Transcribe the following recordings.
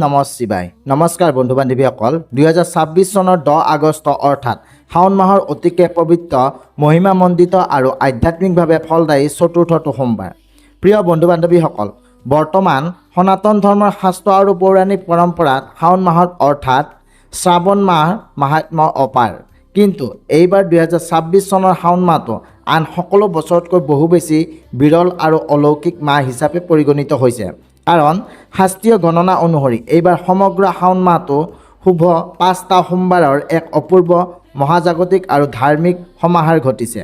নমঃ শিৱায়। নমস্কাৰ বন্ধু বান্ধৱীসকল, 2026 চনৰ 10 আগষ্ট অৰ্থাৎ শাওণ মাহৰ অতিকে পবিত্ৰ, মহিমামণ্ডিত আৰু আধ্যাত্মিকভাৱে ফলদায়ী চতুৰ্থটো সোমবাৰ। প্ৰিয় বন্ধু বান্ধৱীসকল, বৰ্তমান সনাতন ধৰ্মৰ শাস্ত্ৰ আৰু পৌৰাণিক পৰম্পৰাত শাওণ মাহত অৰ্থাৎ শ্ৰাৱণ মাহ মাহাত্ম্য অপাৰ। কিন্তু এইবাৰ 2026 চনৰ শাওণ মাহটো আন সকলো বছৰতকৈ বহু বেছি বিৰল আৰু অলৌকিক মাহ হিচাপে পৰিগণিত হৈছে। কাৰণ শাস্ত্ৰীয় গণনা অনুসৰি এইবাৰ সমগ্ৰ শাওণ মাহটো শুভ পাঁচটা সোমবাৰৰ এক অপূৰ্ব মহাজাগতিক আৰু ধাৰ্মিক সমাহাৰ ঘটিছে।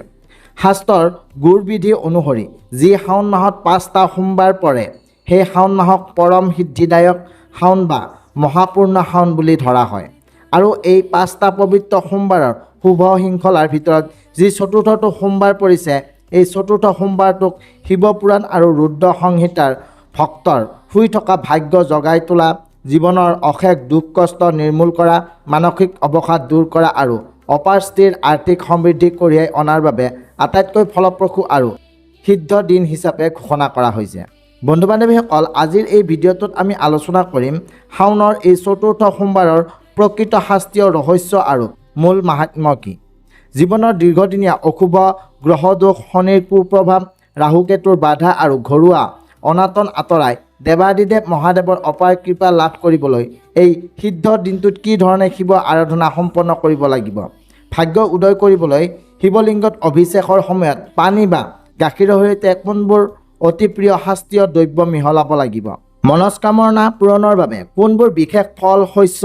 শাস্ত্ৰৰ গূঢ়বিধি অনুসৰি যি শাওণ মাহত পাঁচটা সোমবাৰ পৰে, সেই শাওণ মাহক পৰম সিদ্ধিদায়ক শাওণ বা মহাপূৰ্ণ শাওণ বুলি ধৰা হয়। আৰু এই পাঁচটা পবিত্ৰ সোমবাৰৰ শুভ শৃংখলাৰ ভিতৰত যি চতুৰ্থটো সোমবাৰ পৰিছে, এই চতুৰ্থ সোমবাৰটোক শিৱপুৰাণ আৰু ৰুদ্ৰ সংহিতাৰ ভক্তৰ শুই থকা ভাগ্য জগাই তোলা, জীৱনৰ অশেষ দুখ কষ্ট নিৰ্মূল কৰা, মানসিক অৱসাদ দূৰ কৰা আৰু অপাৰ স্থিৰ আৰ্থিক সমৃদ্ধি কঢ়িয়াই অনাৰ বাবে আটাইতকৈ ফলপ্ৰসূ আৰু সিদ্ধ দিন হিচাপে ঘোষণা কৰা হৈছে। বন্ধু বান্ধৱীসকল, আজিৰ এই ভিডিঅ'টোত আমি আলোচনা কৰিম শাওণৰ এই চতুৰ্থ সোমবাৰৰ প্ৰকৃত শাস্ত্ৰীয় ৰহস্য আৰু মূল মাহাত্ম্য কি, জীৱনৰ দীৰ্ঘদিনীয়া অশুভ গ্ৰহদোষ, শনিৰ কুপ্ৰভাৱ, ৰাহুকেতুৰ বাধা আৰু ঘৰুৱা অনাটন আঁতৰাই দেৱাদিদেৱ মহাদেৱৰ অপাৰ কৃপা লাভ কৰিবলৈ এই সিদ্ধ দিনটোত কি ধৰণে শিৱ আৰাধনা সম্পন্ন কৰিব লাগিব, ভাগ্য উদয় কৰিবলৈ শিৱলিংগত অভিষেকৰ সময়ত পানী বা গাখীৰৰ সৈতে কোনবোৰ অতি প্ৰিয় শাস্ত্ৰীয় দ্ৰব্য মিহলাব লাগিব, মনস্কামনা পূৰণৰ বাবে কোনবোৰ বিশেষ ফল, শস্য,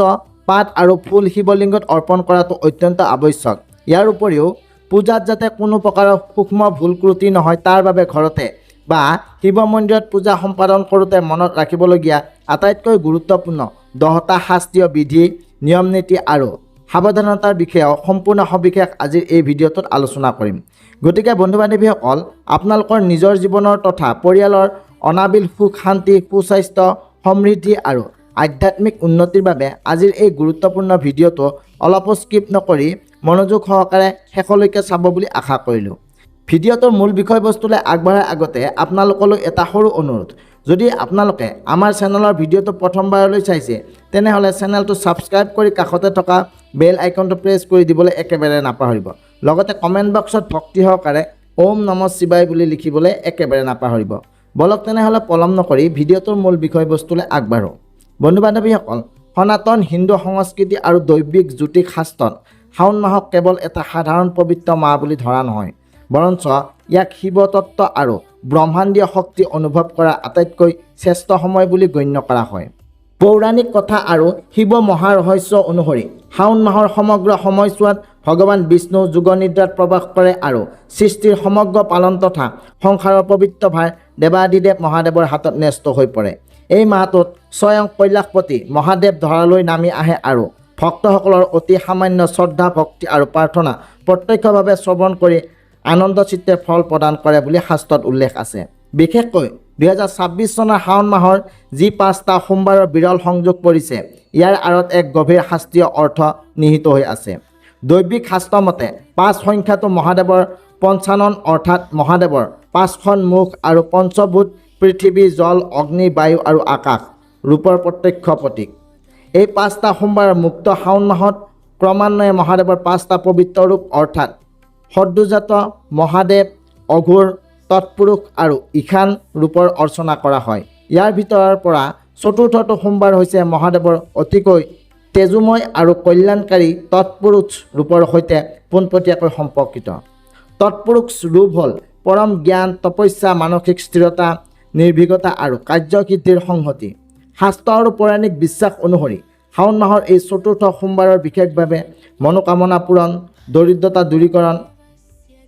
পাত আৰু ফুল শিৱলিংগত অৰ্পণ কৰাটো অত্যন্ত আৱশ্যক। ইয়াৰ উপৰিও পূজাত যাতে কোনো প্ৰকাৰৰ সূক্ষ্ম ভুল ত্ৰুটি নহয়, তাৰ বাবে ঘৰতে বা শিৱ মন্দিৰত পূজা সম্পাদন কৰোঁতে মনত ৰাখিবলগীয়া আটাইতকৈ গুৰুত্বপূৰ্ণ 10টা শাস্ত্ৰীয় বিধি, নিয়ম নীতি আৰু সাৱধানতাৰ বিষয়েও সম্পূৰ্ণ সবিশেষ আজিৰ এই ভিডিঅ'টোত আলোচনা কৰিম। গতিকে বন্ধু বান্ধৱীসকল, আপোনালোকৰ নিজৰ জীৱনৰ তথা পৰিয়ালৰ অনাবিল সুখ শান্তি, সুস্বাস্থ্য, সমৃদ্ধি আৰু আধ্যাত্মিক উন্নতিৰ বাবে আজিৰ এই গুৰুত্বপূৰ্ণ ভিডিঅ'টো অলপো স্কিপ নকৰি মনোযোগ সহকাৰে শেষলৈকে চাব বুলি আশা কৰিলোঁ। ভিডিঅ'টোৰ মূল বিষয়বস্তুলৈ আগবঢ়াৰ আগতে আপোনালোকলৈ এটা সৰু অনুৰোধ। যদি আপোনালোকে আমাৰ চেনেলৰ ভিডিঅ'টো প্ৰথমবাৰলৈ চাইছে, তেনেহ'লে চেনেলটো ছাবস্ক্ৰাইব কৰি কাষতে থকা বেল আইকনটো প্ৰেছ কৰি দিবলৈ একেবাৰে নাপাহৰিব। লগতে কমেণ্ট বক্সত ভক্তি সহকাৰে ওম নম শিৱায় বুলি লিখিবলৈ একেবাৰে নাপাহৰিব। বলক তেনেহ'লে, পলম নকৰি ভিডিঅ'টোৰ মূল বিষয়বস্তুলৈ আগবাঢ়োঁ। বন্ধু বান্ধৱীসকল, সনাতন হিন্দু সংস্কৃতি আৰু দৈৱিক জ্যোতিষ শাস্ত্ৰত শাওণ মাহক কেৱল এটা সাধাৰণ পবিত্ৰ মাহ বুলি ধৰা নহয়, বৰঞ্চ ইয়াক শিৱতত্ত্ব আৰু ব্ৰহ্মাণ্ডীয় শক্তি অনুভৱ কৰাৰ আটাইতকৈ শ্ৰেষ্ঠ সময় বুলি গণ্য কৰা হয়। পৌৰাণিক কথা আৰু শিৱ মহাৰহস্য অনুসৰি শাওণ মাহৰ সমগ্ৰ সময়ছোৱাত ভগৱান বিষ্ণু যোগনিদ্ৰাত প্ৰৱেশ কৰে আৰু সৃষ্টিৰ সমগ্ৰ পালন তথা সংসাৰৰ পবিত্ৰ ভাৰ দেৱাদিদেৱ মহাদেৱৰ হাতত ন্যস্ত হৈ পৰে। এই মাহটোত স্বয়ং কৈলাশপতি মহাদেৱ ধৰালৈ নামি আহে আৰু ভক্তসকলৰ অতি সামান্য শ্ৰদ্ধা, ভক্তি আৰু প্ৰাৰ্থনা প্ৰত্যক্ষভাৱে শ্ৰৱণ কৰি আনন্দ চিত্তে ফল প্ৰদান কৰে বুলি শাস্ত্ৰত উল্লেখ আছে। বিশেষকৈ 2026 চনৰ শাওণ মাহৰ যি পাঁচটা সোমবাৰৰ বিৰল সংযোগ পৰিছে, ইয়াৰ আঁৰত এক গভীৰ শাস্ত্ৰীয় অৰ্থ নিহিত হৈ আছে। দৈৱিক শাস্ত্ৰ মতে পাঁচ সংখ্যাটো মহাদেৱৰ পঞ্চানন, অৰ্থাৎ মহাদেৱৰ পাঁচখন মুখ আৰু পঞ্চভূত পৃথিৱী, জল, অগ্নি, বায়ু আৰু আকাশ ৰূপৰ প্ৰত্যক্ষ প্ৰতীক। এই পাঁচটা সোমবাৰৰ মুক্ত শাওণ মাহত ক্ৰমান্বয়ে মহাদেৱৰ পাঁচটা পবিত্ৰ ৰূপ, অৰ্থাৎ সদ্যোজাত, মহাদেৱ, অঘোৰ, তৎপুৰুষ আৰু ঈশান ৰূপৰ অৰ্চনা কৰা হয়। ইয়াৰ ভিতৰৰ পৰা চতুৰ্থটো সোমবাৰ হৈছে মহাদেৱৰ অতিকৈ তেজোময় আৰু কল্যাণকাৰী তৎপুৰুষ ৰূপৰ সৈতে পোনপটীয়াকৈ সম্পৰ্কিত। তৎপুৰুষ ৰূপ হ'ল পৰম জ্ঞান, তপস্যা, মানসিক স্থিৰতা, নিৰ্ভীকতা আৰু কাৰ্যসিদ্ধিৰ সংহতি। শাস্ত্ৰ আৰু পৌৰাণিক বিশ্বাস অনুসৰি শাওণ মাহৰ এই চতুৰ্থ সোমবাৰৰ বিশেষভাৱে মনোকামনা পূৰণ, দৰিদ্ৰতা দূৰীকৰণ,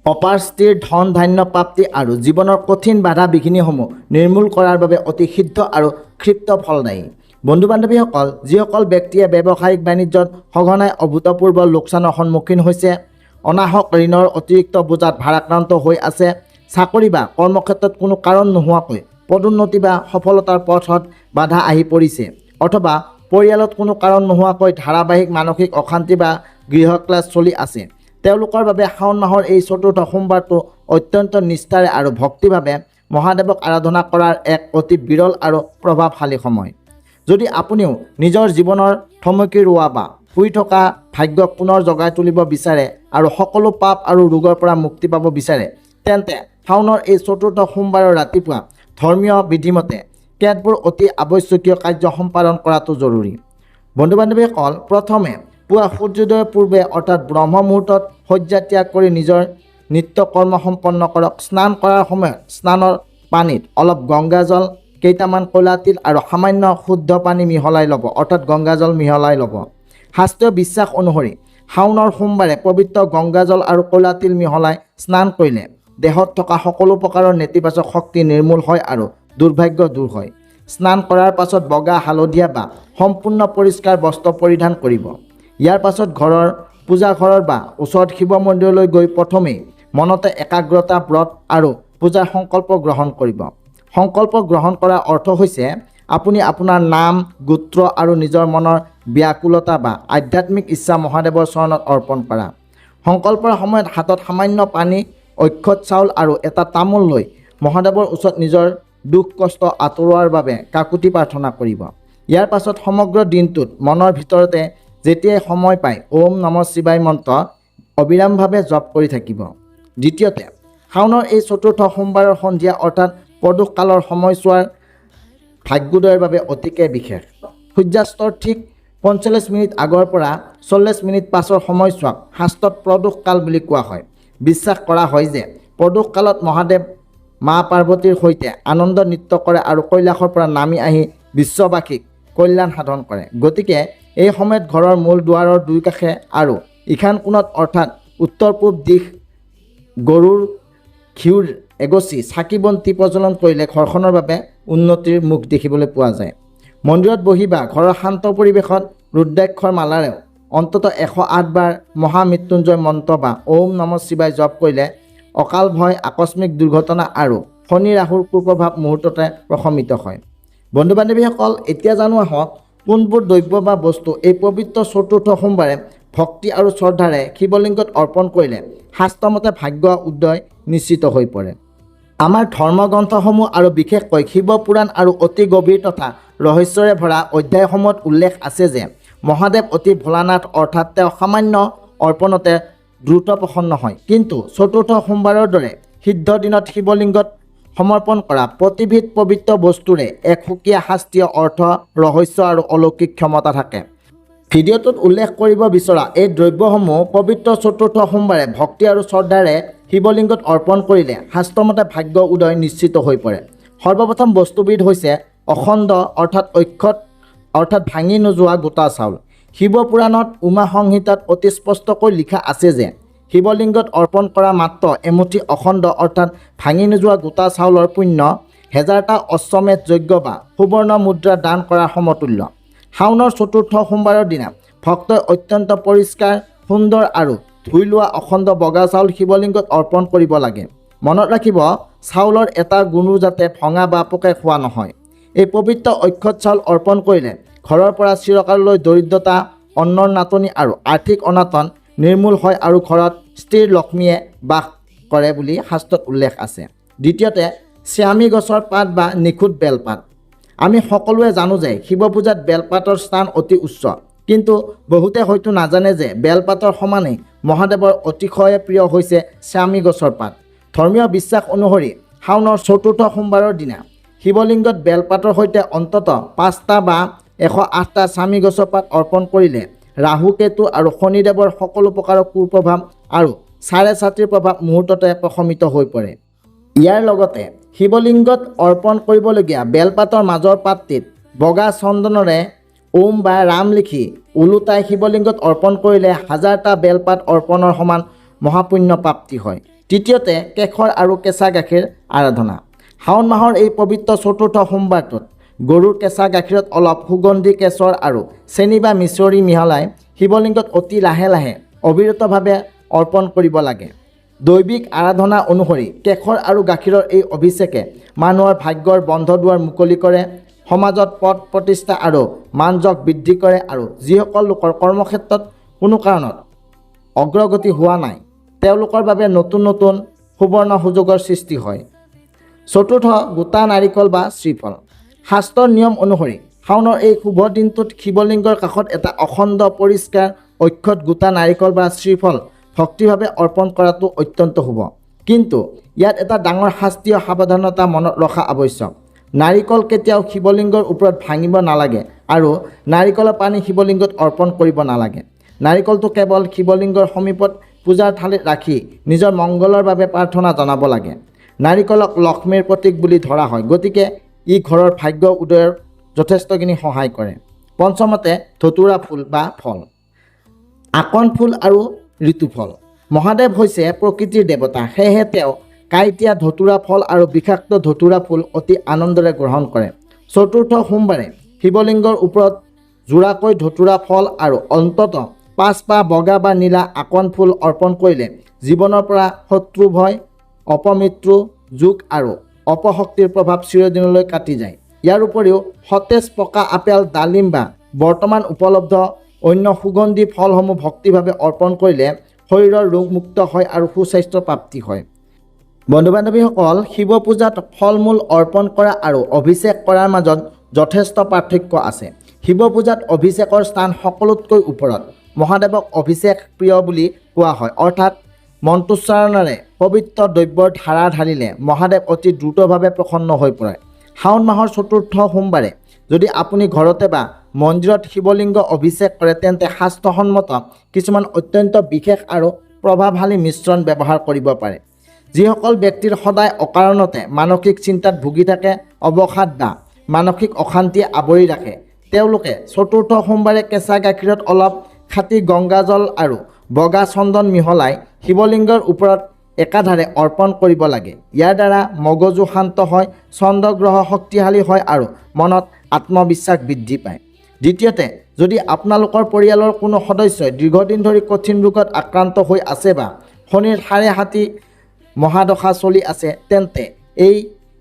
অপাৰ স্থিৰ ধন ধান্য প্ৰাপ্তি আৰু জীৱনৰ কঠিন বাধা বিঘিনিসমূহ নিৰ্মূল কৰাৰ বাবে অতি সিদ্ধ আৰু ক্ষিপ্ৰ ফলদায়ী। বন্ধু বান্ধৱীসকল, যিসকল ব্যক্তিয়ে ব্যৱসায়িক বাণিজ্যত সঘনাই অভূতপূৰ্ব লোকচানৰ সন্মুখীন হৈছে, অনাহক ঋণৰ অতিৰিক্ত বোজাত ভাৰাক্ৰান্ত হৈ আছে, চাকৰি বা কৰ্মক্ষেত্ৰত কোনো কাৰণ নোহোৱাকৈ পদোন্নতি বা সফলতাৰ পথত বাধা আহি পৰিছে, অথবা পৰিয়ালত কোনো কাৰণ নোহোৱাকৈ ধাৰাবাহিক মানসিক অশান্তি বা গৃহক্লেশ চলি আছে, তেওঁলোকৰ বাবে শাওণ মাহৰ এই চতুৰ্থ সোমবাৰটো অত্যন্ত নিষ্ঠাৰে আৰু ভক্তিভাৱে মহাদেৱক আৰাধনা কৰাৰ এক অতি বিৰল আৰু প্ৰভাৱশালী সময়। যদি আপুনিও নিজৰ জীৱনৰ থমকি ৰোৱা বা শুই থকা ভাগ্যক পুনৰ জগাই তুলিব বিচাৰে আৰু সকলো পাপ আৰু ৰোগৰ পৰা মুক্তি পাব বিচাৰে, তেন্তে শাওনৰ এই চতুৰ্থ সোমবাৰৰ ৰাতিপুৱা ধৰ্মীয় বিধিমতে কেতবোৰ অতি আৱশ্যকীয় কাৰ্য সম্পাদন কৰাটো জৰুৰী। বন্ধু বান্ধৱীসকল, প্ৰথমে পুৱা সূৰ্যোদয়ৰ পূৰ্বে অৰ্থাৎ ব্ৰহ্ম মুহূৰ্তত শয্যা ত্যাগ কৰি নিজৰ নিত্য কৰ্ম সম্পন্ন কৰক। স্নান কৰাৰ সময়ত স্নানৰ পানীত অলপ গংগাজল, কেইটামান ক'লা তিল আৰু সামান্য শুদ্ধ পানী মিহলাই ল'ব, অৰ্থাৎ গংগাজল মিহলাই ল'ব। শাস্ত্ৰীয় বিশ্বাস অনুসৰি শাওনৰ সোমবাৰে পবিত্ৰ গংগাজল আৰু ক'লা তিল মিহলাই স্নান কৰিলে দেহত থকা সকলো প্ৰকাৰৰ নেতিবাচক শক্তি নিৰ্মূল হয় আৰু দুৰ্ভাগ্য দূৰ হয়। স্নান কৰাৰ পাছত বগা, হালধীয়া বা সম্পূৰ্ণ পৰিষ্কাৰ বস্ত্ৰ পৰিধান কৰিব। ইয়াৰ পাছত ঘৰৰ পূজাঘৰৰ বা ওচৰত শিৱ মন্দিৰলৈ গৈ প্ৰথমেই মনতে একাগ্ৰতা, ব্ৰত আৰু পূজাৰ সংকল্প গ্ৰহণ কৰিব। সংকল্প গ্ৰহণ কৰাৰ অৰ্থ হৈছে আপুনি আপোনাৰ নাম, গোত্ৰ আৰু নিজৰ মনৰ ব্যাকুলতা বা আধ্যাত্মিক ইচ্ছা মহাদেৱৰ চৰণত অৰ্পণ কৰা। সংকল্পৰ সময়ত হাতত সামান্য পানী, অক্ষত চাউল আৰু এটা তামোল লৈ মহাদেৱৰ ওচৰত নিজৰ দুখ কষ্ট আঁতৰোৱাৰ বাবে কাকুতি প্ৰাৰ্থনা কৰিব। ইয়াৰ পাছত সমগ্ৰ দিনটোত মনৰ ভিতৰতে যেতিয়াই সময় পায় ওম নমঃ শিৱায় মন্ত্ৰ অবিৰামভাৱে জপ কৰি থাকিব। দ্বিতীয়তে, শাওনৰ এই চতুৰ্থ সোমবাৰৰ সন্ধিয়া অৰ্থাৎ প্ৰদোষ কালৰ সময়ছোৱাৰ ভাগ্যোদয়ৰ বাবে অতিকে বিশেষ। সূৰ্যাস্তৰ ঠিক 45 মিনিট আগৰ পৰা 40 মিনিট পাছৰ সময়ছোৱাক শাস্ত্ৰত প্ৰদোষ কাল বুলি কোৱা হয়। বিশ্বাস কৰা হয় যে প্ৰদোষ কালত মহাদেৱ মা পাৰ্বতীৰ সৈতে আনন্দ নৃত্য কৰে আৰু কৈলাসৰ পৰা নামি আহি বিশ্ববাসীক কল্যাণ সাধন কৰে। গতিকে এই সময়ত ঘৰৰ মূল দুৱাৰৰ দুই কাষে আৰু ঈশান কোণত অৰ্থাৎ উত্তৰ পূব দিশ গৰুৰ ঘিউৰ এগছি চাকি বন্তি প্ৰজ্বলন কৰিলে ঘৰখনৰ বাবে উন্নতিৰ মুখ দেখিবলৈ পোৱা যায়। মন্দিৰত বহি বা ঘৰৰ শান্ত পৰিৱেশত ৰুদ্ৰাক্ষৰ মালাৰেও অন্ততঃ 108 বাৰ মহামৃত্যুঞ্জয় মন্ত্ৰ বা ওম নমঃ শিৱায় জপ কৰিলে অকাল ভয়, আকস্মিক দুৰ্ঘটনা আৰু শনি ৰাহুৰ কুপ্ৰভাৱ মুহূৰ্ততে প্ৰশমিত হয়। বন্ধু বান্ধৱীসকল, এতিয়া জানো আহক কোনবোৰ দ্ৰব্য বা বস্তু এই পবিত্ৰ চতুৰ্থ সোমবাৰে ভক্তি আৰু শ্ৰদ্ধাৰে শিৱলিংগত অৰ্পণ কৰিলে শাস্ত্ৰমতে ভাগ্য উদয় নিশ্চিত হৈ পৰে। আমাৰ ধৰ্মগ্ৰন্থসমূহ আৰু বিশেষকৈ শিৱ পুৰাণ আৰু অতি গভীৰ তথা ৰহস্যৰে ভৰা অধ্যায়সমূহত উল্লেখ আছে যে মহাদেৱ অতি ভোলানাথ, অৰ্থাৎ তেওঁ সামান্য অৰ্পণতে দ্ৰুত প্ৰসন্ন হয়। কিন্তু চতুৰ্থ সোমবাৰৰ দৰে সিদ্ধ দিনত শিৱলিংগত সমৰ্পণ কৰা প্ৰতিবিধ পবিত্ৰ বস্তুৰে এক সুকীয়া শাস্ত্ৰীয় অৰ্থ, ৰহস্য আৰু অলৌকিক ক্ষমতা থাকে। ভিডিঅ'টোত উল্লেখ কৰিব বিচৰা এই দ্ৰব্যসমূহ পবিত্ৰ চতুৰ্থ সোমবাৰে ভক্তি আৰু শ্ৰদ্ধাৰে শিৱলিংগত অৰ্পণ কৰিলে শাস্ত্ৰমতে ভাগ্য উদয় নিশ্চিত হৈ পৰে। সৰ্বপ্ৰথম বস্তুবিধ হৈছে অখণ্ড অৰ্থাৎ অক্ষত অৰ্থাৎ ভাঙি নোযোৱা গোটা চাউল। শিৱ পুৰাণত উমা সংহিতাত অতি স্পষ্টকৈ লিখা আছে যে শিৱলিংগত অৰ্পণ কৰা মাত্ৰ এমুঠি অখণ্ড অৰ্থাৎ ভাঙি নোযোৱা গোটা চাউলৰ পুণ্য 1000টা অশ্বমেধ যজ্ঞ বা সুবৰ্ণ মুদ্ৰা দান কৰাৰ সমতুল্য। শাওনৰ চতুৰ্থ সোমবাৰৰ দিনা ভক্তই অত্যন্ত পৰিষ্কাৰ, সুন্দৰ আৰু ধুই লোৱা অখণ্ড বগা চাউল শিৱলিংগত অৰ্পণ কৰিব লাগে। মনত ৰাখিব, চাউলৰ এটা গুণো যাতে ভঙা বা পোকে খোৱা নহয়। এই পবিত্ৰ অক্ষত চাউল অৰ্পণ কৰিলে ঘৰৰ পৰা চিৰকাললৈ দৰিদ্ৰতা, অন্নৰ নাটনি আৰু আৰ্থিক অনাটন নিৰ্মূল হয় আৰু ঘৰত স্থিৰ লক্ষ্মীয়ে বাস কৰে বুলি শাস্ত্ৰত উল্লেখ আছে। দ্বিতীয়তে, শ্যামী গছৰ পাত বা নিখুঁত বেলপাত। আমি সকলোৱে জানো যে শিৱ পূজাত বেলপাতৰ স্থান অতি উচ্চ, কিন্তু বহুতে হয়তো নাজানে যে বেলপাতৰ সমানেই মহাদেৱৰ অতিশয় প্ৰিয় হৈছে শ্যামী গছৰ পাত। ধৰ্মীয় বিশ্বাস অনুসৰি শাওনৰ চতুৰ্থ সোমবাৰৰ দিনা শিৱলিংগত বেলপাতৰ সৈতে অন্ততঃ 5টা বা 108টা শ্যামী গছৰ পাত অৰ্পণ কৰিলে ৰাহু, কেতু আৰু শনিদেৱৰ সকলো প্ৰকাৰৰ কুপ্ৰভাৱ আৰু চাৰে ছাতিৰ প্ৰভাৱ মুহূৰ্ততে প্ৰশমিত হৈ পৰে। ইয়াৰ লগতে শিৱলিংগত অৰ্পণ কৰিবলগীয়া বেলপাতৰ মাজৰ পাতটিত বগা চন্দনেৰে ওম বা ৰাম লিখি ওলোটাই শিৱলিংগত অৰ্পণ কৰিলে 1000টা বেলপাত অৰ্পণৰ সমান মহাপুণ্য প্ৰাপ্তি হয়। তৃতীয়তে, কেশৰ আৰু কেঁচা গাখীৰ আৰাধনা। শাওণ মাহৰ এই পবিত্ৰ চতুৰ্থ সোমবাৰটোত গৰুৰ কেঁচা গাখীৰত অলপ সুগন্ধি কেশৰ আৰু চেনি বা মিছৰি মিহলাই শিৱলিংগত অতি লাহে লাহে অবিৰতভাৱে অৰ্পণ কৰিব লাগে। দৈৱিক আৰাধনা অনুসৰি কেশৰ আৰু গাখীৰৰ এই অভিষেকে মানুহৰ ভাগ্যৰ বন্ধ দুৱাৰ মুকলি কৰে, সমাজত পদ প্ৰতিষ্ঠা আৰু মানযশ বৃদ্ধি কৰে আৰু যিসকল লোকৰ কৰ্মক্ষেত্ৰত কোনো কাৰণত অগ্ৰগতি হোৱা নাই তেওঁলোকৰ বাবে নতুন নতুন সুবৰ্ণ সুযোগৰ সৃষ্টি হয়। চতুৰ্থ, গোটা নাৰিকল বা শ্ৰীফল। শাস্ত্ৰৰ নিয়ম অনুসৰি শাওনৰ এই শুভ দিনটোত শিৱলিংগৰ কাষত এটা অখণ্ড, পৰিষ্কাৰ, অক্ষত গোটা নাৰিকল বা শ্ৰীফল ভক্তিভাৱে অৰ্পণ কৰাটো অত্যন্ত শুভ। কিন্তু ইয়াত এটা ডাঙৰ শাস্ত্ৰীয় সাৱধানতা মনত ৰখা আৱশ্যক। নাৰিকল কেতিয়াও শিৱলিংগৰ ওপৰত ভাঙিব নালাগে আৰু নাৰিকলৰ পানী শিৱলিংগত অৰ্পণ কৰিব নালাগে। নাৰিকলটো কেৱল শিৱলিংগৰ সমীপত পূজাৰ থালিত ৰাখি নিজৰ মংগলৰ বাবে প্ৰাৰ্থনা জনাব লাগে। নাৰিকলক লক্ষ্মীৰ প্ৰতীক বুলি ধৰা হয়, গতিকে ই ঘৰৰ ভাগ্য উদয়ৰ যথেষ্টখিনি সহায় কৰে। পঞ্চমতে, ধতুৰা ফুল বা ফল, আকন ফুল আৰু ঋতুফল। মহাদেৱ হৈছে প্ৰকৃতিৰ দেৱতা, সেয়েহে তেওঁ কাঁইটীয়া ধতুৰা ফল আৰু বিষাক্ত ধতুৰা ফুল অতি আনন্দেৰে গ্ৰহণ কৰে। চতুৰ্থ সোমবাৰে শিৱলিংগৰ ওপৰত যোৰাকৈ ধতুৰা ফল আৰু অন্ততঃ 5 পাহ বগা বা নীলা আকন ফুল অৰ্পণ কৰিলে জীৱনৰ পৰা শত্ৰু ভয়, অপমৃত্যু যোগ আৰু অপশক্তিৰ প্ৰভাৱ চিৰদিনলৈ কাটি যায়। ইয়াৰ উপৰিও সতেজ পকা আপেল, ডালিম বা বৰ্তমান উপলব্ধ অন্য সুগন্ধি ফলসমূহ ভক্তিভাৱে অৰ্পণ কৰিলে শৰীৰৰ ৰোগমুক্ত হয় আৰু সুস্বাস্থ্য প্ৰাপ্তি হয়। বন্ধু বান্ধৱীসকল, শিৱ পূজাত ফল মূল অৰ্পণ কৰা আৰু অভিষেক কৰাৰ মাজত যথেষ্ট পাৰ্থক্য আছে। শিৱ পূজাত অভিষেকৰ স্থান সকলোতকৈ ওপৰত। মহাদেৱক অভিষেক প্ৰিয় বুলি কোৱা হয়, অৰ্থাৎ মন্ত্ৰোচ্চাৰণেৰে পবিত্ৰ দ্ৰব্যৰ ধাৰা ঢালিলে মহাদেৱ অতি দ্ৰুতভাৱে প্ৰসন্ন হৈ পৰে। শাওণ মাহৰ চতুৰ্থ সোমবাৰে যদি আপুনি ঘৰতে বা মন্দিৰত শিৱলিংগ অভিষেক কৰে, তেন্তে শাস্ত্ৰসন্মত কিছুমান অত্যন্ত বিশেষ আৰু প্ৰভাৱশালী মিশ্ৰণ ব্যৱহাৰ কৰিব পাৰে। যিসকল ব্যক্তিৰ সদায় অকাৰণতে মানসিক চিন্তাত ভুগি থাকে, অৱসাদ বা মানসিক অশান্তিয়ে আৱৰি ৰাখে, তেওঁলোকে চতুৰ্থ সোমবাৰে কেঁচা গাখীৰত অলপ খাটি গংগাজল আৰু বগা চন্দন মিহলাই শিৱলিংগৰ ওপৰত একাধাৰে অৰ্পণ কৰিব লাগে। ইয়াৰ দ্বাৰা মগজু শান্ত হয়, চন্দ্ৰগ্ৰহ শক্তিশালী হয় আৰু মনত আত্মবিশ্বাস বৃদ্ধি পায়। দ্বিতীয়তে, যদি আপোনালোকৰ পৰিয়ালৰ কোনো সদস্যই দীৰ্ঘদিন ধৰি কঠিন ৰোগত আক্ৰান্ত হৈ আছে বা শনিৰ 7.5 মহাদশা চলি আছে, তেন্তে এই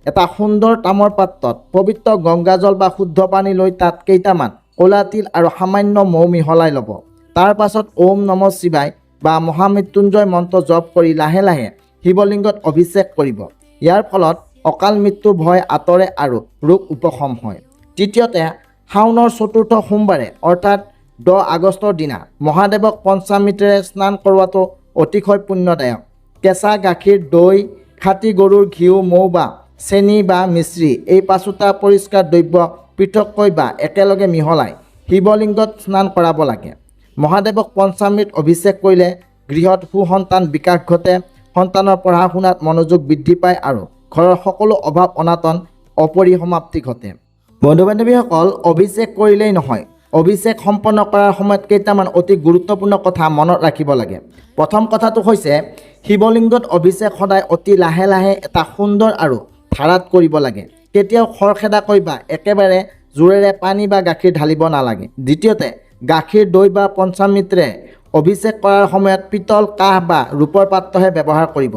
এটা সুন্দৰ তামৰ পাত্ৰত পবিত্ৰ গংগাজল বা শুদ্ধ পানী লৈ তাত কেইটামান ক'লা তিল আৰু সামান্য মৌ মিহলাই ল'ব। তাৰ পাছত ওম নম শিৱায় বা মহামৃত্যুঞ্জয় মন্ত্ৰ জপ কৰি লাহে লাহে শিৱলিংগত অভিষেক কৰিব। ইয়াৰ ফলত অকাল মৃত্যুৰ ভয় আঁতৰে আৰু ৰোগ উপশম হয়। তৃতীয়তে, শাওনৰ চতুৰ্থ সোমবাৰে অৰ্থাৎ 10 আগষ্টৰ দিনা মহাদেৱক পঞ্চামৃতেৰে স্নান কৰোৱাটো অতিশয় পুণ্যদায়ক। কেঁচা গাখীৰ, দৈ, খাটি গৰুৰ ঘিউ, মৌ বা চেনি বা মিশ্ৰি, এই পাঁচোটা পৰিষ্কাৰ দ্ৰব্য পৃথককৈ বা একেলগে মিহলাই শিৱলিংগত স্নান কৰাব লাগে। মহাদেৱক পঞ্চামৃত অভিষেক কৰিলে গৃহত সুসন্তান বিকাশ ঘটে, সন্তানৰ পঢ়া শুনাত মনোযোগ বৃদ্ধি পায় আৰু ঘৰৰ সকলো অভাৱ অনাটন অপৰিসমাপ্তি ঘটে। বন্ধু বান্ধৱীসকল, অভিষেক কৰিলেই নহয়, অভিষেক সম্পন্ন কৰাৰ সময়ত কেইটামান অতি গুৰুত্বপূৰ্ণ কথা মনত ৰাখিব লাগে। প্ৰথম কথাটো হৈছে, শিৱলিংগত অভিষেক সদায় অতি লাহে লাহে এটা সুন্দৰ আৰু ধাৰাত কৰিব লাগে। কেতিয়াও খৰখেদাকৈ বা একেবাৰে জোৰেৰে পানী বা গাখীৰ ঢালিব নালাগে। দ্বিতীয়তে, গাখীৰ, দৈ বা পঞ্চামৃতেৰে অভিষেক কৰাৰ সময়ত পিতল, কাঁহ বা ৰূপৰ পাত্ৰহে ব্যৱহাৰ কৰিব।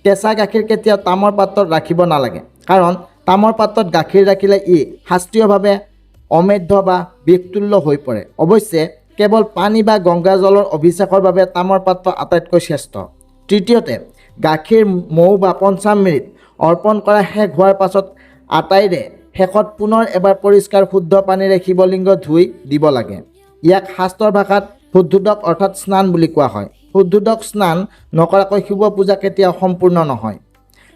কেঁচা গাখীৰ কেতিয়াও তামৰ পাত্ৰত ৰাখিব নালাগে, কাৰণ তামৰ পাত্ৰত গাখীৰ ৰাখিলে ই শাস্ত্ৰীয়ভাৱে অমেধ্য বা বিষতুল্য হৈ পৰে। অৱশ্যে কেৱল পানী বা গংগাজলৰ অভিষেকৰ বাবে তামৰ পাত্ৰ আটাইতকৈ শ্ৰেষ্ঠ। তৃতীয়তে, গাখীৰ, মৌ বা পঞ্চামৃত অৰ্পণ কৰা শেষ হোৱাৰ পাছত আটাইৰে শেষত পুনৰ এবাৰ পৰিষ্কাৰ শুদ্ধ পানীৰে শিৱলিংগ ধুই দিব লাগে। ইয়াক শাস্ত্ৰৰ ভাষাত শুদ্ধোদক অৰ্থাৎ স্নান বুলি কোৱা হয়। শুদ্ধোদক স্নান নকৰাকৈ শিৱ পূজা কেতিয়াও সম্পূৰ্ণ নহয়।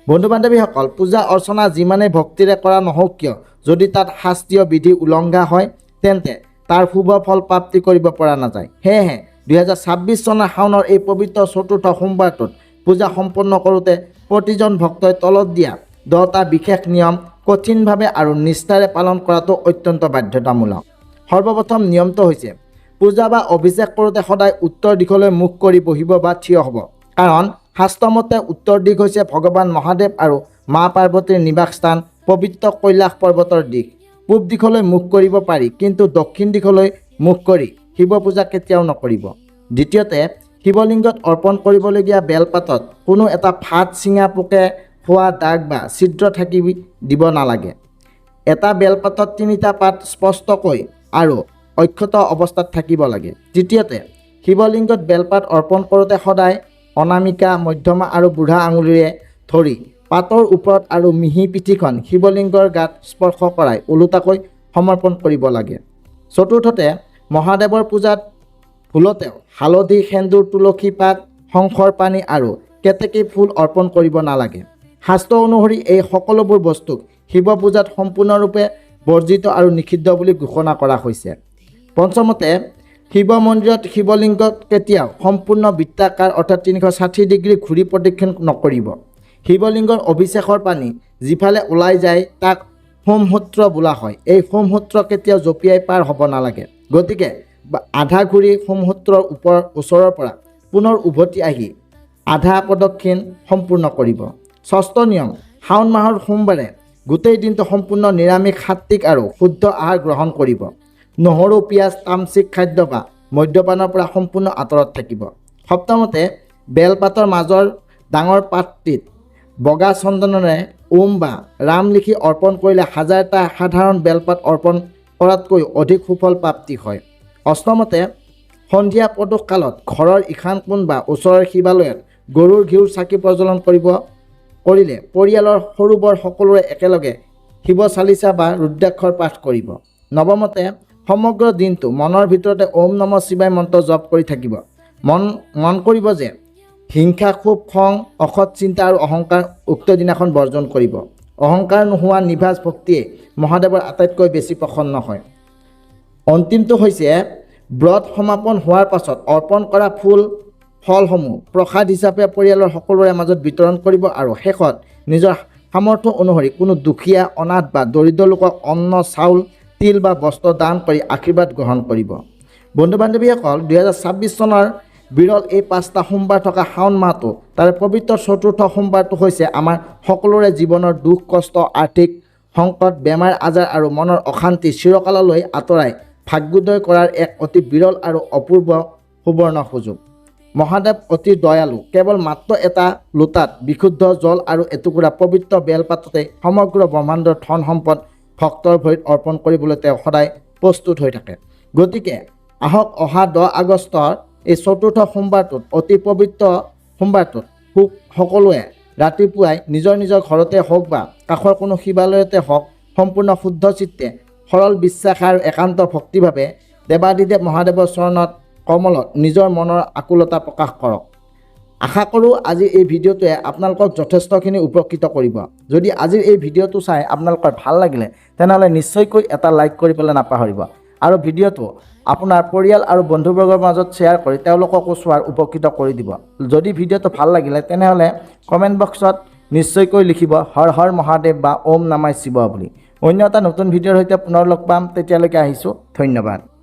বন্ধু বান্ধৱীসকল, পূজা অৰ্চনা যিমানেই ভক্তিৰে কৰা নহওক কিয়, যদি তাত শাস্ত্ৰীয় বিধি উলংঘা হয়, তেন্তে তাৰ শুভ ফল প্ৰাপ্তি কৰিব পৰা নাযায়। সেয়েহে 2026 চনৰ শাওনৰ এই পবিত্ৰ চতুৰ্থ সোমবাৰটোত পূজা সম্পন্ন কৰোঁতে প্ৰতিজন ভক্তই তলত দিয়া 10টা বিশেষ নিয়ম কঠিনভাৱে আৰু নিষ্ঠাৰে পালন কৰাটো অত্যন্ত বাধ্যতামূলক। সৰ্বপ্ৰথম নিয়মটো হৈছে, পূজা বা অভিষেক কৰোঁতে সদায় উত্তৰ দিশলৈ মুখ কৰি বহিব বা থিয় হ'ব, কাৰণ শাস্ত্ৰমতে উত্তৰ দিশ হৈছে ভগৱান মহাদেৱ আৰু মা পাৰ্বতীৰ নিবাসস্থান পবিত্ৰ কৈলাশ পৰ্বতৰ দিশ। পূব দিশলৈ মুখ কৰিব পাৰি, কিন্তু দক্ষিণ দিশলৈ মুখ কৰি শিৱ পূজা কেতিয়াও নকৰিব। দ্বিতীয়তে, শিৱলিংগত অৰ্পণ কৰিবলগীয়া বেলপাতত কোনো এটা ফাট, চিঙা, পোকে খোৱা দাগ বা ছিদ্ৰ থাকি দিব নালাগে। এটা বেলপাতত তিনিটা পাত স্পষ্টকৈ আৰু অক্ষত অৱস্থাত থাকিব লাগে। তৃতীয়তে, শিৱলিংগত বেলপাত অৰ্পণ কৰোঁতে সদায় অনামিকা, মধ্যমা আৰু বুঢ়া আঙুলিৰে ধৰি পাতৰ ওপৰত আৰু মিহি পিঠিখন শিৱলিংগৰ গাত স্পৰ্শ কৰাই ওলোটাকৈ সমৰ্পণ কৰিব লাগে। চতুৰ্থতে, মহাদেৱৰ পূজাত ভুলতেও হালধি, সেন্দুৰ, তুলসী পাত, শংখৰ পানী আৰু কেতেকী ফুল অৰ্পণ কৰিব নালাগে। শাস্ত্ৰ অনুসৰি এই সকলোবোৰ বস্তুক শিৱ পূজাত সম্পূৰ্ণৰূপে বৰ্জিত আৰু নিষিদ্ধ বুলি ঘোষণা কৰা হৈছে। পঞ্চমতে, শিৱ মন্দিৰত শিৱলিংগক কেতিয়াও সম্পূৰ্ণ বৃত্তাকাৰ অৰ্থাৎ 360 ডিগ্ৰী ঘূৰি প্ৰদক্ষিণ নকৰিব। শিৱলিংগৰ অভিষেকৰ পানী যিফালে ওলাই যায়, তাক সোমসূত্ৰ বোলা হয়। এই সোমসূত্ৰ কেতিয়াও জঁপিয়াই পাৰ হ'ব নালাগে। গতিকে আধা ঘূৰি সোমসূত্ৰৰ ওচৰৰ পৰা পুনৰ উভতি আহি আধা প্ৰদক্ষিণ সম্পূৰ্ণ কৰিব। ষষ্ঠ নিয়ম, শাওণ মাহৰ সোমবাৰে গোটেই দিনটো সম্পূৰ্ণ নিৰামিষ, সাত্বিক আৰু শুদ্ধ আহাৰ গ্ৰহণ কৰিব। নহৰু, পিঁয়াজ, তামসিক খাদ্য বা মদ্যপানৰ পৰা সম্পূৰ্ণ আঁতৰত থাকিব। সপ্তমতে, বেলপাতৰ মাজৰ ডাঙৰ পাতটিত বগা চন্দনেৰে ওম বা ৰাম লিখি অৰ্পণ কৰিলে হাজাৰটা সাধাৰণ বেলপাত অৰ্পণ কৰাতকৈ অধিক সুফল প্ৰাপ্তি হয়। অষ্টমতে, সন্ধিয়া প্ৰদোষ কালত ঘৰৰ ঈশান কোণ বা ওচৰৰ শিৱালয়ত গৰুৰ ঘিউৰ চাকি প্ৰজ্বলন কৰিলে পৰিয়ালৰ সৰু বৰ সকলোৰে একেলগে শিৱ চালিচা বা ৰুদ্ৰাক্ষৰ পাঠ কৰিব। নৱমতে, সমগ্ৰ দিনটো মনৰ ভিতৰতে ওম নম শিৱায় মন্ত্ৰ জপ কৰি থাকিব। মন মন কৰিব যে হিংসা, ক্ষোভ, খং, অসৎ চিন্তা আৰু অহংকাৰ উক্ত দিনাখন বৰ্জন কৰিব। অহংকাৰ নোহোৱা নিভাঁজ ভক্তিয়ে মহাদেৱৰ আটাইতকৈ বেছি প্ৰসন্ন হয়। অন্তিমটো হৈছে, ব্ৰত সমাপন হোৱাৰ পাছত অৰ্পণ কৰা ফুল ফলসমূহ প্ৰসাদ হিচাপে পৰিয়ালৰ সকলোৰে মাজত বিতৰণ কৰিব আৰু শেষত নিজৰ সামৰ্থ্য অনুসৰি কোনো দুখীয়া, অনাথ বা দৰিদ্ৰ লোকক অন্ন, চাউল, তিল বা বস্ত্ৰ দান কৰি আশীৰ্বাদ গ্ৰহণ কৰিব। বন্ধু বান্ধৱীসকল, 2026 চনৰ বিৰল এই পাঁচটা সোমবাৰ থকা শাওণ মাহটো, তাৰে পবিত্ৰ চতুৰ্থ সোমবাৰটো হৈছে আমাৰ সকলোৰে জীৱনৰ দুখ কষ্ট, আৰ্থিক সংকট, বেমাৰ আজাৰ আৰু মনৰ অশান্তি চিৰকাললৈ আঁতৰাই ভাগ্যোদয় কৰাৰ এক অতি বিৰল আৰু অপূৰ্ব সুবৰ্ণ সুযোগ। মহাদেৱ অতি দয়ালু। কেৱল মাত্ৰ এটা লোটাত বিশুদ্ধ জল আৰু এটুকুৰা পবিত্ৰ বেলপাততে সমগ্ৰ ব্ৰহ্মাণ্ডৰ ধন সম্পদ ভক্তৰ ভৰিত অৰ্পণ কৰিবলৈ তেওঁ সদায় প্ৰস্তুত হৈ থাকে। গতিকে আহক, অহা 10 আগষ্টৰ এই চতুৰ্থ সোমবাৰটোত, অতি পবিত্ৰ সোমবাৰটোত সকলোৱে ৰাতিপুৱাই নিজৰ নিজৰ ঘৰতে হওক বা কাষৰ কোনো শিৱালয়তে হওক, সম্পূৰ্ণ শুদ্ধ চিত্তে, সৰল বিশ্বাস আৰু একান্ত ভক্তিভাৱে দেৱাদিদেৱ মহাদেৱৰ চৰণত কমলত নিজৰ মনৰ আকুলতা প্ৰকাশ কৰক। আশা কৰোঁ আজিৰ এই ভিডিঅ'টোৱে আপোনালোকক যথেষ্টখিনি উপকৃত কৰিব। যদি আজিৰ এই ভিডিঅ'টো চাই আপোনালোকৰ ভাল লাগিলে, তেনেহ'লে নিশ্চয়কৈ এটা লাইক কৰিবলৈ নাপাহৰিব আৰু ভিডিঅ'টো আপোনাৰ পৰিয়াল আৰু বন্ধুবৰ্গৰ মাজত শ্বেয়াৰ কৰি তেওঁলোককো চোৱাৰ উপকৃত কৰি দিব। যদি ভিডিঅ'টো ভাল লাগিলে, তেনেহ'লে কমেণ্ট বক্সত নিশ্চয়কৈ লিখিব হৰ হৰ মহাদেৱ বা ওম নমঃ শিৱ বুলি। অন্য এটা নতুন ভিডিঅ'ৰ সৈতে পুনৰ লগ পাম। তেতিয়ালৈকে আহিছোঁ, ধন্যবাদ।